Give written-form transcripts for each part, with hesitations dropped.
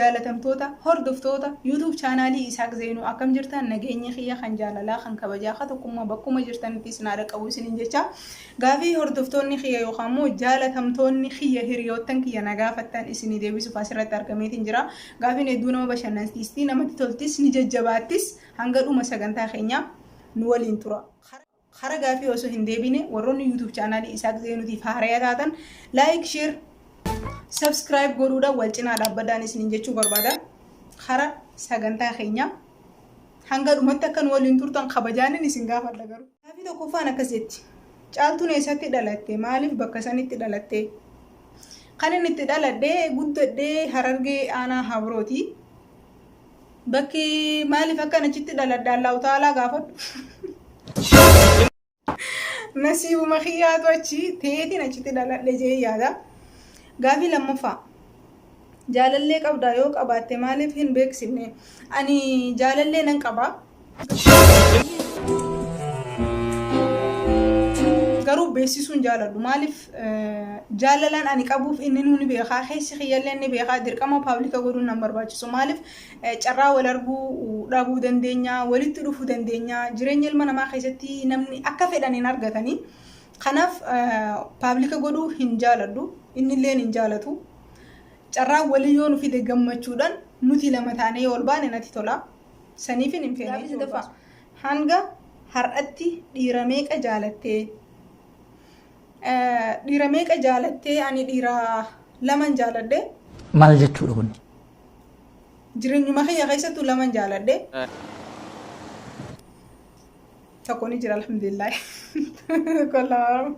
Jaalatamtoota hordoftoota YouTube chaanaalii Isaaq Zeenuu, akkam jirtan? Nageenyi kiyya kan jaalalaa, kan kabajaa, kan tokkummaa bakkuma jirtanitti isin haadha qabu isiniin jecha. Gaafii hordoftoonni kiyya yookaan immoo jaalatamtoonni kiyya, hiriyoottan kiyya na gaafattan isinii deebisuuf asirratti argameetiin jira. Gaafiin hedduu nama bashannansiisti, namatti toltis, ni jajjabaattis. Hanga dhuma sagantaa keenyaa nu waliin tura. Kara gaafii osoo hin deebine, warroonni YouTube chaanaalii Isaaq Zeenuutiif haaraya taatan like, share, subscribe godhuudhaan wal cinaa dhaabbadhaan isiniin jechuu barbaada. Kara sagantaa keenyaa hanga dhumatti akka nu waliin turtan kabajaanin isin gaafadha garuu. Gaafii tokkoffaan akkas jetti. Caaltuun eessatti dhalatte? Maaliif bakka sanitti dhalatte? Kan inni itti dhaladhe, guddadhe Harargee, aanaa Habrooti. Bakki maaliif akkan achitti dhaladhe Allahu ta'aalaa gaafadhu. Nasiibuma kiyyaatu achi ta'eetiin achitti dhaladhe jee yaada. Gaafii lammaffaa. Jaalallee qabdaa? Yoo qabaatte maaliif hin beeksifne? Ani jaalallee nan qaba. Garuu beeksisuun jaaladhu. Maaliif? Jaalalaan ani qabuuf inni nuu ni beekaa, keessi kiyyallee ni beekaa. Dirqama public godhuun nan barbaachisu. Maaliif? Carraa wal arguu dhabuu dandeenya, walitti dhufuu dandeenya. Jireenya ilma namaa keessatti namni akka fedhan hin argatanii. Kanaaf public godhuu hin jaaladhu, innilleen hin jaalatu. Carraa walii yoo nu fide gammachuudhaan nuti lama taanee yoo ol baane natti tola. Saniifin hin feene. Hanga har'atti dhiira meeqa jaalattee? Dhiira meeqa jaalattee? Ani dhiira laman jaaladhe. Maal jechuudha kun? Jireenyuma kiyya keessattuu laman jaaladhe. Tokko ni jira, alhamdulillah. Tokko lama.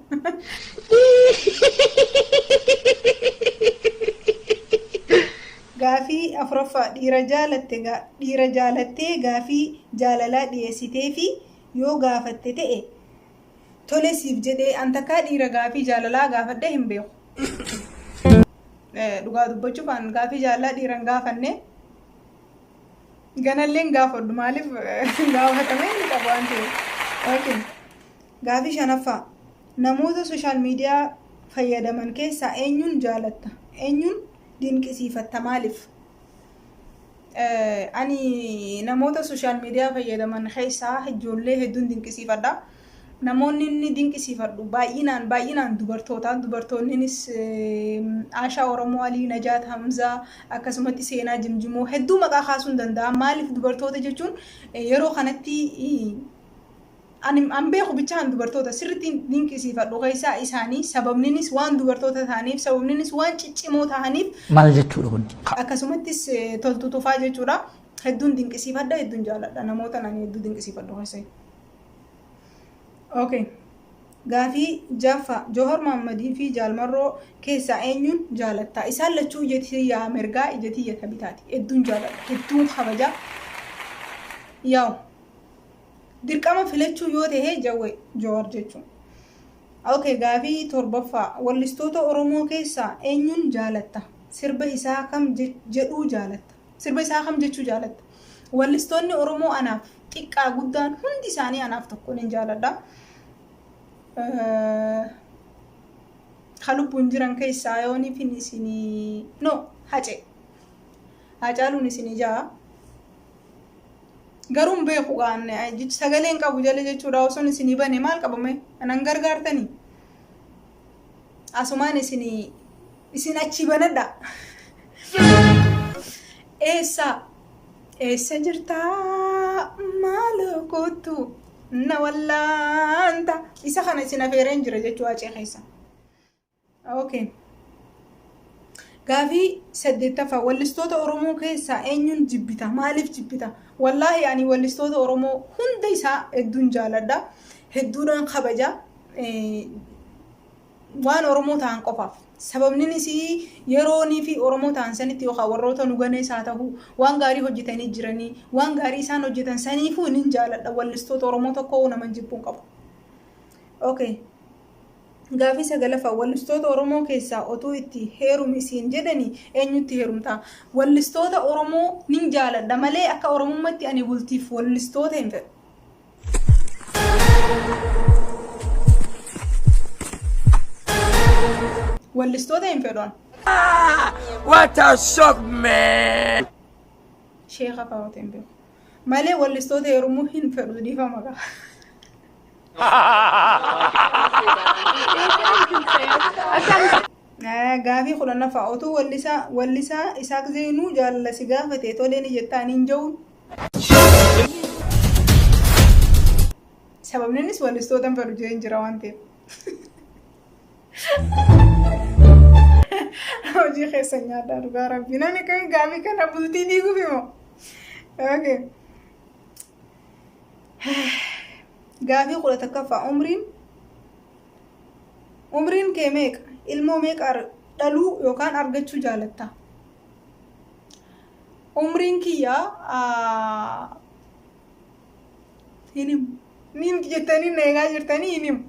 Gaafii afuraffaa, dhiira jaalatte, dhiira jaalattee gaafii jaalalaa dhiyeessitee fi yoo gaafatte ta'e tole siif jedhee? An takkaa dhiira gaafii jaalalaa gaafadhee hin beeku. Dhugaa dubbachuuf an gaafii jaalalaa dhiira hin gaafanne. Ganallee hin gaafadhu, maaliif gaafatamee hin qabu waan ta'eef. Okay. Gaafii shanaffaa. Namoota social media fayyadaman keessaa eenyuun jaalatta? Eenyuun dinqisiifatta? Maaliif? Ani namoota social media fayyadaman keessaa ijoollee hedduun dinqisiifadha. Namoonni inni dinqisiifadhu baay'inaan baay'inaan dubartoota. Dubartoonnis Aashaa Oromoo Alii, Najaat Hamzaa, akkasumatti Seenaa Jimjimoo hedduu maqaa kaasuu hin danda'a. Maaliif? Dubartoota jechuun yeroo kanatti ani an beeku bichaan dubartoota sirriitti dinqisiifadhu keessaa isaanii. Sababninis waan dubartoota ta'aniif, sababninis waan ciccimoo ta'aniif. Maal jechuudha kun? Akkasumattis Toltu Tufaa jechuudha. Hedduun dinqisiifadha, hedduun jaaladha namoota ani hedduu dinqisiifadhu keessaa. Okay. Gaafii jaffaa, Jawar Mohammadii fi Jaalmarroo keessaa eenyuun jaalatta? Isaan lachuu ija tiyyaa mirgaa, ija tiyya bitaati. Hedduun jaaladha. Hedduun kabaja. Yaa'u. Dirqama filachuu yoo ta'e Jawwe, Jawar jechuun. Okay, gaafii torbaffaa. Wallistoota Oromoo keessaa eenyuun jaalatta? Sirba isaa kam jedhuu jaalatta? Sirba isaa kam jechuu jaalatta? Wallistoonni Oromoo anaaf xiqqaa guddaan hundi isaanii anaaf tokko, nin jaaladha. Ka lubbuun jiran keessaa yooniifin isinii no Hace. Hacaaluun isinii ja'a. Garuu hin beeku gaan sagaleen qabu jala jechuudha. Osoon isinii bane maal qabame anan gargaartanii? Asumaan isinii isin achii banadha. Eessa eessa jirtaa? Maaloo kottu na wallaanta. Isa kana isin afeereen jira jechuu Hacee keessa. Okay. Gaafii saddeettaffaa, wallistoota Oromoo keessaa eenyuun jibbita? Maaliif jibbita? Wallaahi ani wallistoota Oromoo hunda isaa hedduun jaaladha. Hedduudhaan kabaja. Waan Oromoo ta'an qofaaf. Sababninis yeroonii fi Oromoo ta'an sanitti yookaan warroota nu ganees haa ta'u, waan gaarii hojjetanii jiranii, waan gaarii isaan hojjetan saniifuu nin jaaladha. Wallistoota Oromoo tokko naman jibbuun qabu. Okay. Gaafii sagalaffaa, wallistoota Oromoo keessaa otuu itti heerumi siin jedhanii eenyutti heerumtaa? Wallistoota Oromoo nin jaaladha malee akka Oromummaatti ani bultiif wallistoota hin fedhu. Wallistoota hin fedhu ani. What a shock, man! Sheeka fa'aa hin beeku. Malee wallistoota heerumuu hin fedhu, dhiifama qaba. Gaafii 10ffaa, otuu wallisaa Isaaq Zeenuu jaalala si gaafate tolee ni jettaan hin jiru. Sababni innis wallistoota hin fedhu jeen jira waan ta'eef. Hojii keessa nyaadhaa, dhugaa rabbii. Namni kan gaafii kana bultii diiguuf himu. Okay. Gaafii 11ffaa, umriin kee meeqa? Ilmoo meeqa dhaluu yookaan argachuu jaalatta? Umriin kiyyaa hin himu. Ni himti jettanii na eegaa jirtanii, hin himu.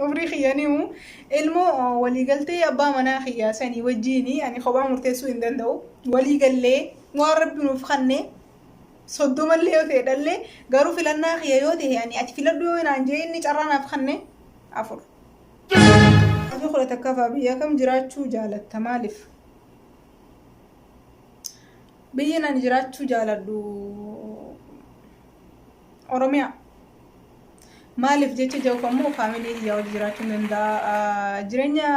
Umrii kiyya ni himu. Ilmoo waliigaltee abbaa manaa kiyyaa sanii wajjiini, ani kophaa murteessuu hin danda'u. Waliigallee waan rabbi nuuf kenne 30llee yoo ta'e dhallee, garuu filannaa kiyya yoo ta'e, ani ati filadhu yoo naan jee inni carraa naaf kenne, afur. Gaafii 11ffaa, biyya kam jiraachuu jaalatta, maaliif? Biyyi ani jiraachuu jaaladhu Oromiyaa. Maaliif jecha jedhuuf ammoo family kiyyaa wajji jiraachuu hin danda'a. Jireenya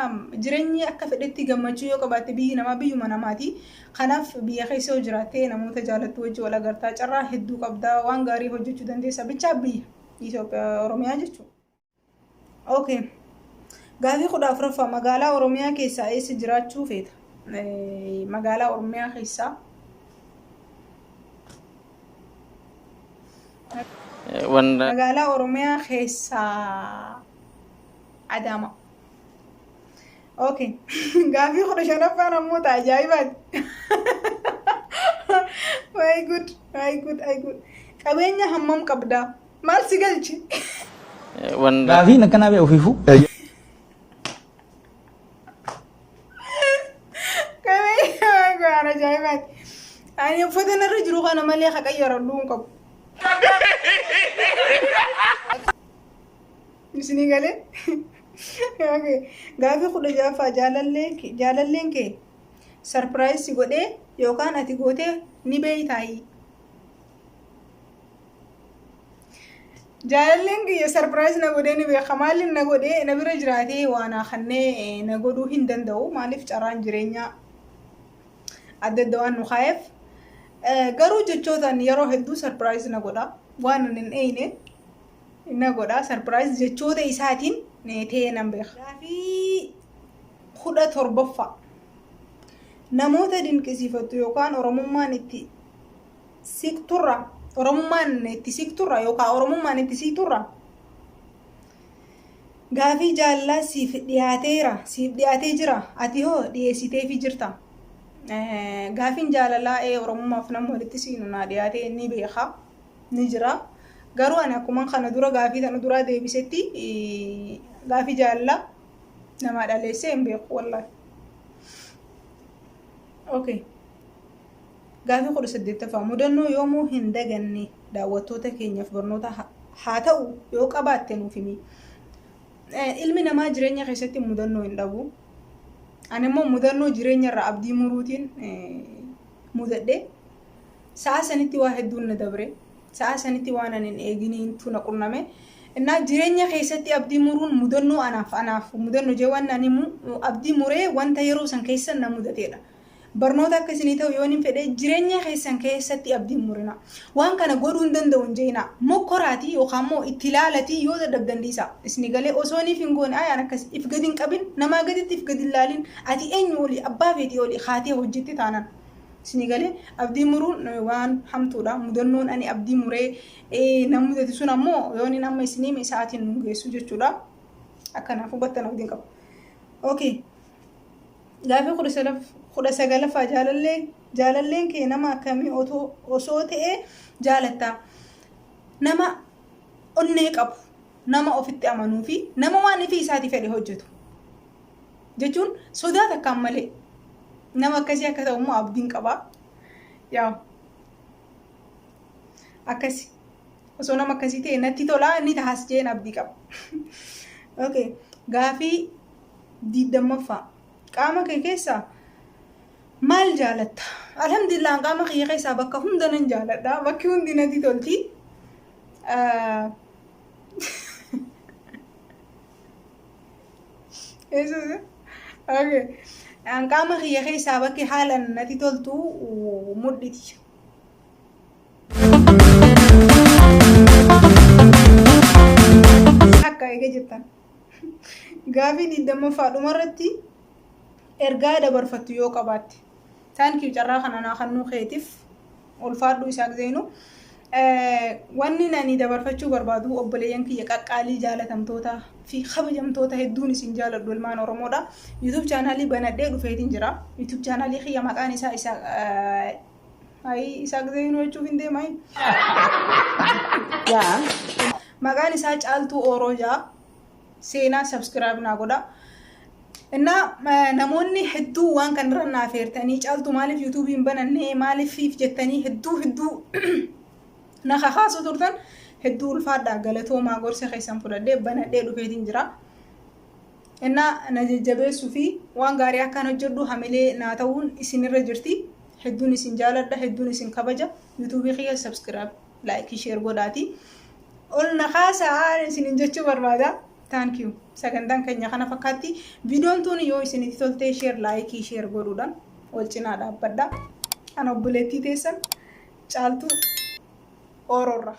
jireenyi akka fedhetti gammachuu yoo qabaatte, biyyi namaa biyyuma namaati. Kanaaf biyya keessa yoo jiraatte namoota jaalattu wajji wal agartaa, carraa hedduu qabdaa, waan gaarii hojjechuu dandeessa, bichaa biyya Itoophiyaa Oromiyaa jechuudha. Okay. Gaafii 14ffaa, magaalaa Oromiyaa keessaa eessa jiraachuu feeta? Magaalaa Oromiyaa keessaa Wanda magaalaa Oromiyaa keessaa Adaama. Okay. Gaafii 15ffaan ammoo ta'a ajaa'ibaati. My good, my good, my good. Qabeenya hammam qabdaa? Maal si galchi? Wanda Gaafiin akkanaa bee ofiifuu. Qabeenya waan ajaa'ibaati. Ani uffata narra jiru kana malee haqayyaradhuu hin qabu. Isinii galee? Okay. Gaafii 16ffaa, jaalalleen kee surprise si godhee yookaan ati gootee ni beeytaayi? Jaalalleen kiyya surprise na godhee ni beeka. Maaliin na godhee, na bira jiraatee waan kannee na godhuu hin danda'u. Maaliif, carraan jireenyaa adda adda waan nu kaa'eef. Garuu jechootaan yeroo hedduu surprise na godha. Waan ani hin eeyne na godha. Surprise jechoota isaatiin ta'ee nan beeka. Gaafii 17ffaa. Namoota dinqisiifattu yookaan Oromummaan itti siqturra, Oromummaan itti siqturra yookaan Oromummaan itti siqturra gaafii jaalalaa siif dhiyaateera, siif dhiyaatee jira, ati hoo dhiyeessiteefii jirta? Gaafiin jaalalaa Oromummaaf nama walitti siinu naa dhiyaatee ni beeka, ni jira. Garuu ani akkuma kana dura gaafii kana duraa deebisetti gaafii jaalalaa namaa dhaleessee hin beeku wallaahi. Okay. Gaafii 18ffaa, mudannoo yoomuu hin daganne daawwattoota keenyaaf barnoota haa ta'u yoo qabaatte nuuf himi. Ilmi namaa jireenya keessatti mudannoo hin dhabu. Ani immoo mudannoo jireenya irraa abdii muruutiin mudadhe. Sa'a sanitti waa hedduun na dabre. Sa'a sanitti waan ani hin eeginiintu na qunname. Innaa jireenya keessatti abdii muruun mudannoo anaaf mudannoo jee waan ani himu, abdii muree wanta yeroo san keessa na mudateedha. Barnoota akka isinii ta'u yoo hin fedhe, jireenya keessan keessatti abdii hin murina. Waan kana godhuu hin danda'u hin jeena. Mokkoraatii yookaan immoo itti ilaalatii yoo dadhabdan dhiisa. Isinii galee, osoo niif hin goone ayaan akkas if gadi hin qabin, namaa gaditti if gadi hin laalin, ati eenyu olii, abbaa feetii olii kaatee hojjette taanaan. Isinii galee, abdii muruun waan hamtuudha. Mudannoon ani abdii muree na mudate sun ammoo yoo inni amma isinii hime sa'aatiin nu geessu jechuudha. Akkanaaf hubattan abdiin qaba. Okay. Gaafii 19ffaa, jaalalleen kee nama akkamii osoo ta'e jaalatta? Nama onnee qabu, nama ofitti amanuu fi nama waan ifii isaatii fedhe hojjetu. Jechuun sodaa takkaan malee nama akkasii akka ta'u immoo abdiin qaba. Yaa akkasi. Osoo nama akkasii ta'e natti tolaa, inni tahas jeen abdii qaba. Okay. Gaafii 20ffaa. Qaama kee keessaa maal jaalatta? Alhamdulillah, qaama kiyya keessaa bakka hunda nan jaaladha. Bakki hundi natti tolti. Okay. Qaama kiyya keessaa bakki haalaan natti toltu mudhiti. Akka eega jettan. Gaafii 20ffaa dhumarratti ergaa dabarfattu yoo qabaatte. Thank you, carraa kana naa kennuu keetiif ulfaadhu Isaaq Zeenuu. Wanni ani dabarfachuu barbaadu, obboleeyyan kiyya qaqqaalii, jaalatamtoota fi kabajamtoota, hedduun isin jaaladhu, ilmaan Oromoodha. YouTube chaanaalii banadhee dhufeetiin jira. YouTube chaanaalii kiyya maqaan isaa isa ayi Isaaq Zeenuu jechuuf hin deemaa. Maqaan isaa Caaltuu Ooroo jaa. Seenaa subscribe naa godha. Innaa namoonni hedduu waan kanarra naaf eertanii, "Caaltu, maaliif yuutuubii hin banannee? Maaliif?" jettanii hedduu hedduu na kakaasuu turtan. Hedduu ulfaadhaa, galatoomaa. Gorsa keessan fudhadhee banadhee dhufeetiin jira. Innaa na jajjabeessuu fi waan gaarii akkaan hojjedhu hamilee naa ta'uun isinirra jirti. Hedduun isin jaaladha, hedduun isin kabaja. Yuutuubii kiyya subscribe, like, share godhaati. Ol na kaasaa isinin jechuu barbaada. Thank you. Sagantaan keenya kana fakkaatti. Viidiyoon tun yoo isinitti toltee share, like, share godhuudhaan wal cinaa dhaabbadha. Ana obboleettii teessan Caaltuu Ooroorra.